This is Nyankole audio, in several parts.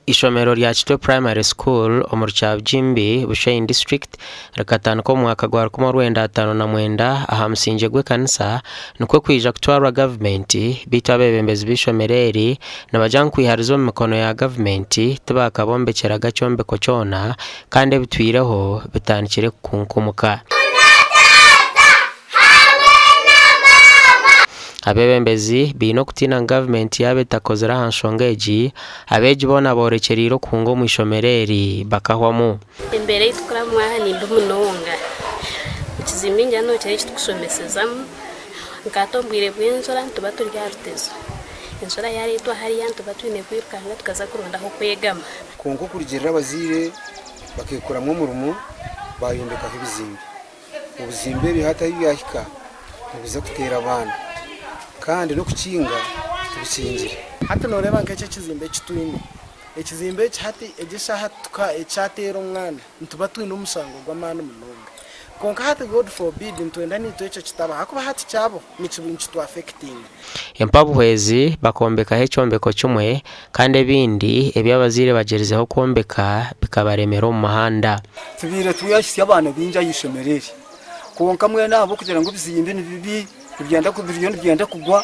Eishomero rya Kitwe Primary School omuri Kyabugimbi, Bushenyi District rikatandika omu mwaka gwa 1959 aha musingye gw'ekanisa nikwo kwija kutwarwa gavumenti beitu abeebembezi b'eishomero eri nibagira ngu kwiha riza omu mikono ya gavumenti tibakabombekyeraga kyombeko kyona kandi ebitwireho bitandikire kukunkumuka. Abeebembezi baine okutiina ngu gavumenti yaaba etakozire aha nshonga egi, abeegi boona boorekyereire okuhunga omu ishomero eri bakahwamu. Embeera ei turikurabamu aha ni mbi munonga. Ekizimbe ningira nokireeba eki turikushomesizamu, nka hati omu bwire bw'enjura nituba turi aha rutezo. Enjura yareetwa hariya nituba twine kwirukanga tukaza kuronda ah'okwegama. Kwonka okurugiirira abazaire bakeekoramu omurimo baayombekaho ebizimbe. Ebizimbe ebi hati ahu byahika nibiza kuteera abaana kandi n'okukinga tibikingire. Hati nooreeba nk'eki ekizimbe eki twine, ekizimbe eki hati egi eshaaha kyateera omwana nituba twine omushango gw'amaani munonga. Kwonka hati God forbid nitwenda naitwe ekyo kitabaho ahakuba hati kyabaho nikitu affectinga. Empabuhwezi bakombekaho ekyombeko kimwe kandi ebindi ebi abazaire bagyerizeho kwombeka bikabaremera omu muhanda. Tubaire twahitsya abaana baingi aha ishomero eri, kwonka mbwenu ahabw'okugira ngu ebizimbe ni bibi biriyo nibyenda kugwa,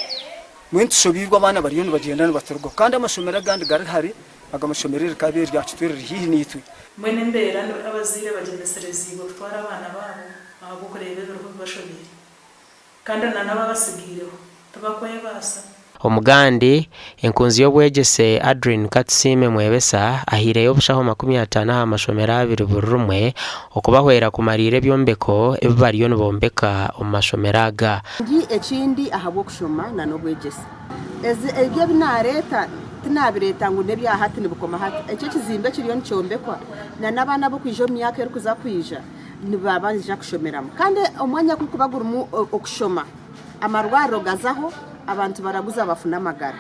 mbwenu tushobeirwe abaana bariyo nibagyenda nibaturugaho kandi amashomero agandi gari hare, aga amashomero rikaba erya Kitwe riri haihi naitwe. Mbwenu embeera abazaire bagyemesereziibwe kutwara abaana baabo ahabw'okureeba ebiriho bibashobeire. Kandi na n'ababatsigaireho tibakwebaasa. Omugandi, enkunzi y'obwegyese Adrine Katusiime Mwebesa ahaireyo obushaho 50 aha mashomero abiri buri rumwe okubahwera kumariira ebyombeko ebi bariyo nibombeka omu mashomero aga. Ndi ekindi ahabw'okushoma na n'obwegyese. Ezi ebyo ebi naareeta tinaabireeta ngu n'ebya hati nibikoma hati. Eki ekizimbe ekiriyo nikyombekwa na n'abaana ab'okwija omu myaka erikuza kwija. Nibaba nibaija kushomeramu kandi omwanya ku gurikuba gurimu okushoma, amarwariro gazaho, abantu baraguza bafuna amagara.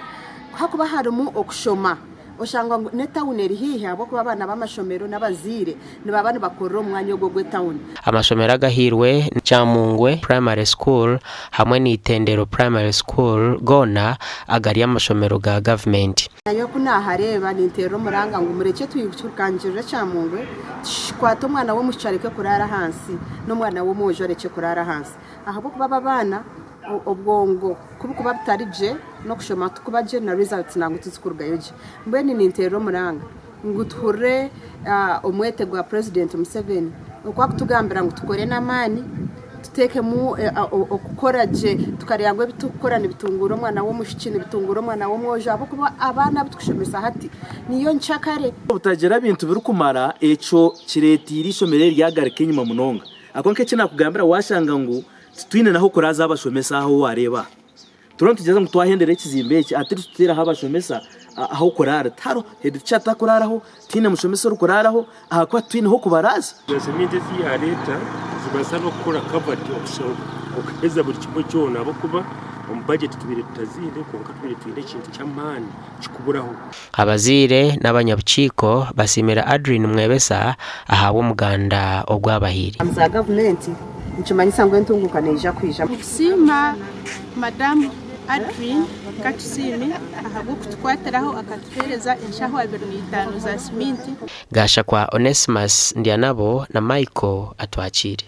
Ku hakuba harimu okushoma, oshanga ngu n'etawuni eri haihi ahabw'okuba abaana b'amashomero n'abazaire nibaba nibakorera omu mwanya ogwo ogw'etawuni. Amashomero agahairwe ni Kyamungwe Primary School hamwe na Itendero Primary School goona agari amashomero ga gavumenti. Nyowe ku naahareeba ninteerera omuranga ngu murekye twirukangirire Kyamungwe, tukwate omwana w'omwishiki areke kuraara ahansi n'omwana w'omwojo arekye kuraara ahansi ahabw'okuba abo abaana obwongo ku burikuba butari gye n'okushoma tikuba gye na results nangwa tizikurugayo gye. Mbwenu ninteerera omuranga ngu tuhurire omwete gwa Purezidenti Museveni oku arikutugambira ngu tukore n'amaani. Tuteekemu okukora gye tukareeba ngu ebi turikukora nibitunguura omwana w'omwishiki, nibitunguura omwana w'omwojo ahabw'okuba abaana abu turikushomesa hati niyo nkyakare. Obutagira bintu birikumara ekyo kireteire eishomero eri ryagaruka enyima munonga. Ahabw'okuba nk'eki nakugambira washanga ngu titwine n'ah'okuraaza abashomesa ahu wareeba aha. Turiyo nitugyeza ngu twahendera ekizimbe eki hati nituteeraho abashomesa ah'okuraara tihariho head teacher tarikuraaraho, tihaine mushomesa orikuraaraho ahakuba titwine h'okubaraaza. Seminti ezi yaareeta nizibaasa n'okukora covered okuheza buri kimwe kyona ahabw'okuba omu budget tubaire tutaziine kwonka tubaire twine ekintu ky'amaani kikuburaho. Abazaire n'abanyabukiiko basiimire Adrine Mwebesa ahabw'omuganda ogu abahaire. Za gavumenti nikimanyisa ngu entunguuka neija kwija. Nitusiima Madamu Adrine Katusiime ahabw'okutukwatiraho akatuheereza enshaho 25 za siminti. Gashakwa Onesmus Ndyanabo na Michael Atwakiire.